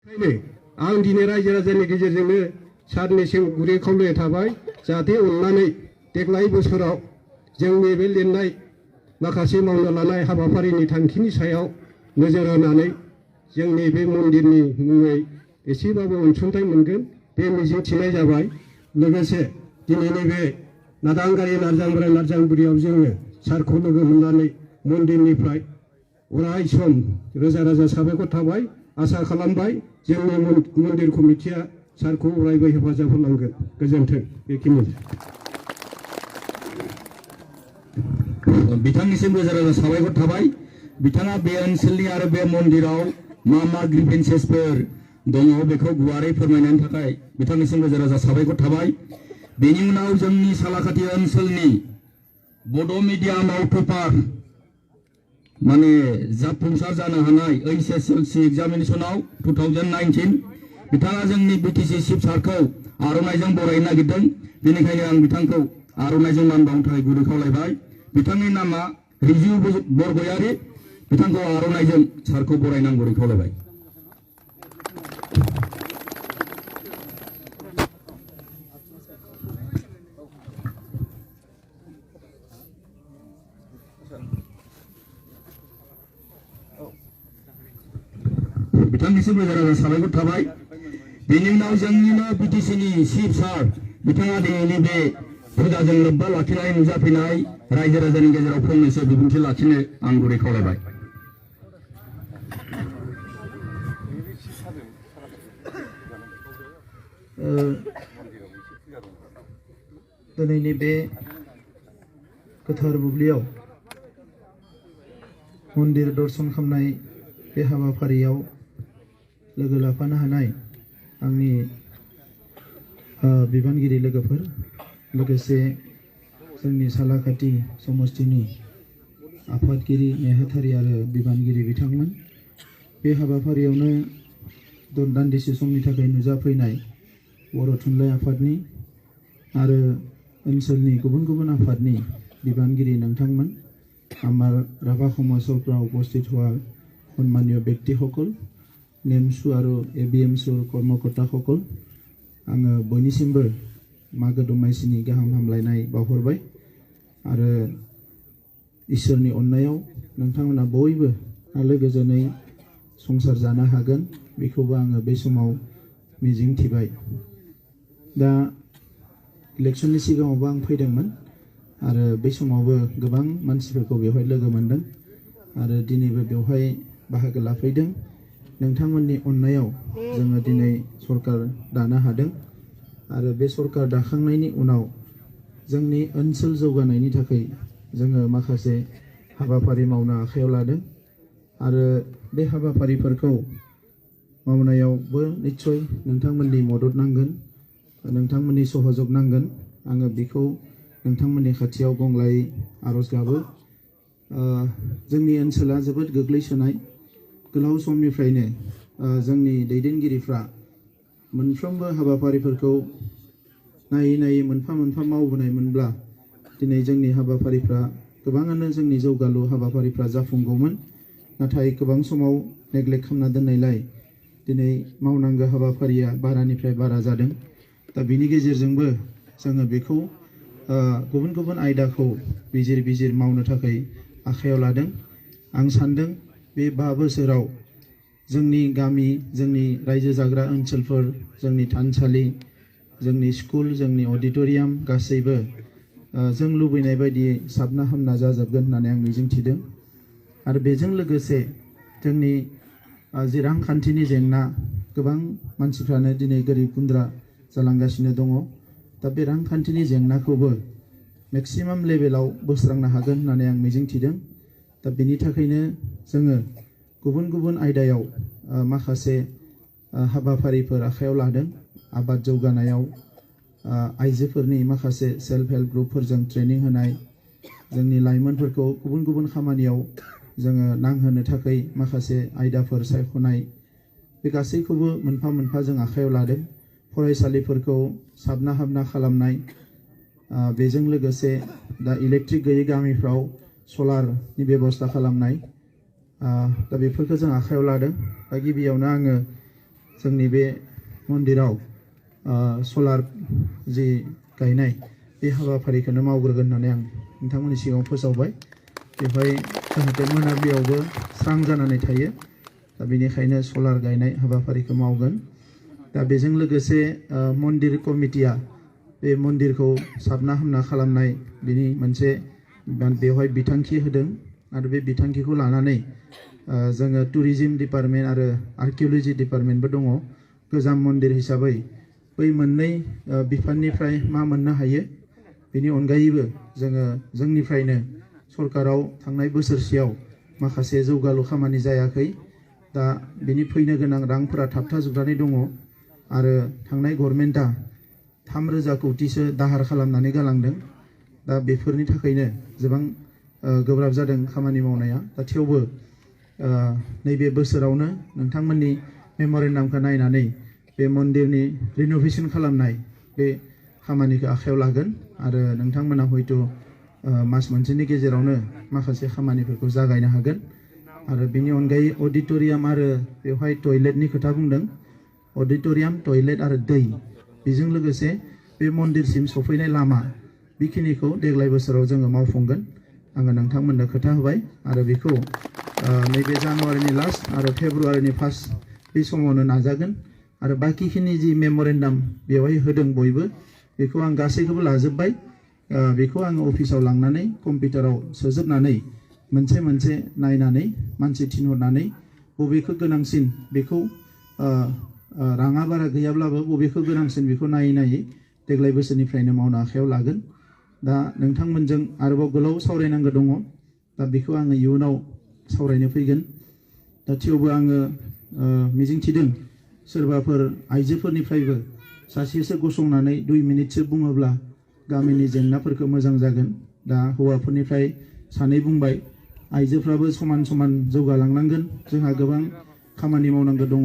आं दिनै रायजो राजानि गेजेरजोंनो सारनिसिम गुरै खावलायनाय थाबाय जाहाथे अननानै देग्लाय बोसोराव जोंनि बे लिरनाय माखासे मावनो लानाय हाबाफारिनि थांखिनि सायाव नोजोर होनानै जोंनि बे मन्दिरनि मुङै एसेबाबो अनसुंथाइ मोनगोन बे मिजिं थिनाय जाबाय। लोगोसे दिनैनि बे नादांगारि नारजांबोराय नारजांबुरियाव जोङो सारखौ लोगो मोननानै मन्दिरनिफ्राय अराय सम रोजा रोजा साबायखर थाबाय। आसा खालामबाय जोंनि मन्दिर कमिटिया सारखौ अरायबो हेफाजाब होनांगोन। गोजोन्थों। बेखिनि बिथांनिसिम रोजा रोजा साबायखर थाबाय। बिथाङा बे ओनसोलनि आरो बे मन्दिराव मा ग्रिभेन्सेसफोर दङ बेखौ गुवारै फोरमायनायनि थाखाय बिथांनिसिम रोजा रोजा साबायखर थाबाय। बेनि उनाव जोंनि सालाकाथि ओनसोलनि बड' मिडियामाव टपार माने जाफुंसार जानो हानाय HSLC एग्जामिनेशनाव 2019 बिथाङा जोंनि BTC चिफ सारखौ आर'नाइजों बरायनो नागिरदों। बेनिखायनो आं बिथांखौ आर'नाइजों मान बावनो थाखाय गुरै खावलायबाय। बिथांनि नामा रिजु बरगयारि। बिथांखौ आर'नाइजों सारखौ बरायनां गुरै खावलायबाय। बिथांनिसिम रोजा रोजा साबायखर थाबाय। बेनि उनाव जोंनिनो BTCनि चिफ सार बिथाङा दिनैनि बे फुजाजों लोब्बा लाखिनाय नुजाफैनाय रायजो राजानि गेजेराव फंनैसो बिबुंथि लाखिनो आं गुरै खावलायबाय। दिनैनि बे गोथार बुब्लियाव मन्दिर दर्शन खालामनाय बे हाबाफारियाव लोगो लाफानो हानाय आंनि बिबानगिरि लोगोफोर, लोगोसे जोंनि सालाकाथि समस्तिनि आफादगिरि नेहाथारि आरो बिबानगिरि बिथांमोन, बे हाबाफारियावनो दान्दिसे समनि थाखाय नुजाफैनाय बर' थुनलाइ आफादनि आरो ओनसोलनि गुबुन गुबुन आफादनि बिबानगिरि नोंथांमोन, आमार राभा समाजाव उपस्थित हुआ सन्मानीय व्यक्तिসকল, नेमसु आरो ABMसुर कर्मकर्ताসকল, आङो बयनिसिमबो मागो दमासिनि गाहाम हामलायनाय बावहरबाय आरो इसोरनि अननायाव नोंथांमोना बयबो आलो गोजोनै संसार जानो हागोन बेखौबो आङो बे समाव मिजिं थिबाय। दा इलेक्शननि सिगाङावबो आं फैदोंमोन आरो बे समावबो गोबां मानसिफोरखौ बेवहाय लोगो मोनदों आरो दिनैबो बेवहाय बाहागो लाफैदों। नोंथांमोननि अननायाव जोङो दिनै सरकार दानो हादों आरो बे सरकार दाखांनायनि उनाव जोंनि ओनसोल जौगानायनि थाखाय जोङो माखासे हाबाफारि मावनो आखायाव लादों आरो बे हाबाफारिफोरखौ मावनायावबो निस्सय नोंथांमोननि मदद नांगोन, नोंथांमोननि सहयोग नांगोन। आङो बेखौ नोंथांमोननि खाथियाव गंग्लायै आरज गाबो। जोंनि ओनसोला जोबोद गोग्लैसोनाय। गोलाव समनिफ्रायनो जोंनि दैदेनगिरिफ्रा मोनफ्रोमबो हाबाफारिफोरखौ नायै नायै मोनफा मोनफा मावबोनायमोनब्ला दिनै जोंनि हाबाफारिफ्रा गोबाङानो जोंनि जौगालु हाबाफारिफ्रा जाफुंगौमोन। नाथाय गोबां समाव नेग्लेक्ट खालामना दोननायलाय दिनै मावनांगौ हाबाफारिया बारानिफ्राय बारा जादों। दा बिनि गेजेरजोंबो जोङो बेखौ गुबुन गुबुन आयदाखौ बिजिर मावनो थाखाय आखायाव लादों। आं सान्दों बे 5 बोसोराव जोंनि गामि, जोंनि रायजो जाग्रा ओनसोलफोर, जोंनि थानसालि, जोंनि स्कुल, जोंनि अडिटोरियाम गासैबो जों लुबैनाय बायदि साबना हामना जाजोबगोन होननानै आं मिजिंथिदों। आरो बेजों लोगोसे जोंनि जि रांखान्थिनि जेंना, गोबां मानसिफ्रानो दिनै गोरिब गुन्द्रा जालांगासिनो दङ। दा बे रांखान्थिनि जेंनाखौबो मेक्सिमाम लेभेलाव बोस्रांनो हागोन होननानै आं मिजिंथिदों। दा बेनि थाखायनो जोङो गुबुन गुबुन आयदायाव माखासे हाबाफारिफोर आखायाव लादों। आबाद जौगानायाव आइजोफोरनि माखासे सेल्फ हेल्प ग्रुपफोरजों ट्रेनिं होनाय, जोंनि लाइमोनफोरखौ गुबुन गुबुन खामानियाव जोङो नांहोनो थाखाय माखासे आयदाफोर सायख'नाय, बे गासैखौबो मोनफा मोनफा जों आखायाव लादों। फरायसालिफोरखौ साबना हामना खालामनाय, बेजों लोगोसे दा इलेक्ट्रिक गैयै गामिफ्राव सलारनि बेबस्था खालामनाय, दा बेफोरखौ जों आखायाव लादों। दा गिबियावनो आङो जोंनि बे मन्दिराव सलार जि गायनाय बे हाबाफारिखौनो मावग्रोगोन होननानै आं नोंथांमोननि सिगाङाव फोसावबाय। बेवहाय जाहाथे मोनाबिलियावबो स्रां जानानै थायो, दा बेनिखायनो सलार गायनाय हाबाफारिखौ मावगोन। दा बेजों लोगोसे मन्दिर कमिटिया बे मन्दिरखौ साबना हामना खालामनाय बिनि मोनसे बेवहाय बिथांखि होदों आरो बे बिथांखिखौ लानानै जोङो टुरिजिम डिपार्टमेन्ट आरो आर्किअलजि डिपार्टमेन्टबो दङ। गोजाम मन्दिर हिसाबै बै मोननै बिफाननिफ्राय मा मोननो हायो, बेनि अनगायैबो जोङो जोंनिफ्रायनो सरकाराव थांनाय बोसोरसेयाव माखासे जौगालु खामानि जायाखै, दा बेनि फैनो गोनां रांफोरा थाबथाजोबनानै दङ आरो थांनाय गभर्नमेन्टआ 3,000 कौटिसो दाहार खालामनानै गालांदों। दा बेफोरनि थाखायनो गोबां गोब्राब जादों खामानि मावनाया। दा थेवबो नैबे बोसोरावनो नोंथांमोननि मेम'रेन्डामखौ नायनानै बे मन्दिरनि रिन'भेसन खालामनाय बे खामानिखौ आखायाव लागोन आरो नोंथांमोना हयथ' मास मोनसेनि गेजेरावनो माखासे खामानिफोरखौ जागायनो हागोन। आरो बेनि अनगायै अडिट'रियाम आरो बेवहाय टयलेटनि खोथा बुंदों। अडिट'रियाम, टयलेट आरो दै, बेजों लोगोसे बे मन्दिरसिम सफैनाय लामा, बेखिनिखौ देग्लाय बोसोराव जोङो मावफुंगोन। आङो नोंथांमोननो खोथा होबाय आरो बेखौ नैबे जानुवारिनि लास्ट आरो फेब्रुवारिनि फार्स्ट बे समावनो नाजागोन। आरो बाकिखिनि जि मेम'रेन्डाम बेवहाय होदों बयबो, बेखौ आं गासैखौबो लाजोब्बाय। बेखौ आङो अफिसाव लांनानै कम्पिउटाराव सोजोबनानै मोनसे मोनसे नायनानै मानसि थिनहरनानै बबेखौ गोनांसिन बेखौ राङा बारा गैयाब्लाबो बबेखौ गोनांसिन बेखौ नायै नायै देग्लाय बोसोरनिफ्रायनो मावनो आखायाव लागोन। दा नोंथांमोनजों आरोबाव गोलाव सावरायनांगौ दङ, दा बेखौ आङो इयुनाव सावरायनो फैगोन। दा थेवबो आङो मिजिंथिदों सोरबाफोर आइजोफोरनिफ्रायबो सासेसो गसंनानै 2 मिनिटसो बुङोब्ला गामिनि जेंनाफोरखौ मोजां जागोन। दा हौवाफोरनिफ्राय सानै बुंबाय, आइजोफ्राबो समान समान जौगालांनांगोन। जोंहा गोबां खामानि मावनांगौ दङ।